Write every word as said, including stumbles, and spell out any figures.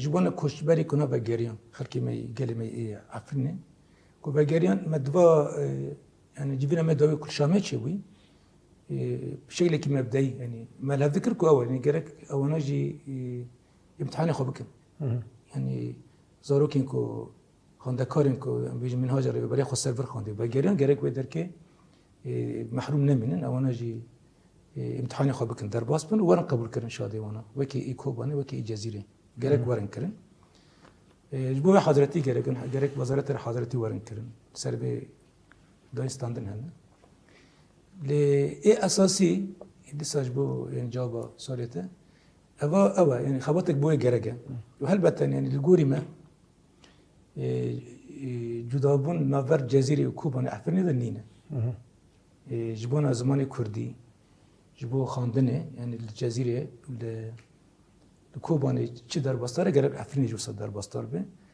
Ji bona koçberî ku navegeriyan xelkê me yê, gelê me yê Efrînê, ku vegeriyan me diva, e, yani civîna me dawî ku li Şamê çêbûyî, e, bi şeklekî mebdeyî, yani me li hev dikir ku ew, yani gerek ewana jî, e, îmtihanê xwe bikin. Hı hı. Yani zarokên ku, xwendekarên ku, em bêjin minhaja rêveberiya xwe ser vir xwendî. Vegeriyan gerek wê derkê, e, mehrûm nemînin, ewana jî, e, îmtihanê xwe bikin, derbas bin û werin qebûlkirin şadê wana. Wekî î Kobanê, wekî î Cezîrê. Gerek Hı. werin kirin. E, ji bo wê hazretî gerek in, gerek wezareta hazretî werin kirin. Ser vê dayîn standin hene. Lê ê esasî, dîsa ji bo, yani cewaba sualê te, eva, ew e, yani xebatek bo wê gerek e. Û helbet, yani li gorî me, e, e, cudabûn navber Cezîrê û Kobanê Efrînê de nîne. Hı hı. E, ji bona zimanê kurdî, ji bo xwendinê, yani li Cezîrê, li, li Kobanê çi derbasdar e, gerek Efrînê jî wisa derbasdar be.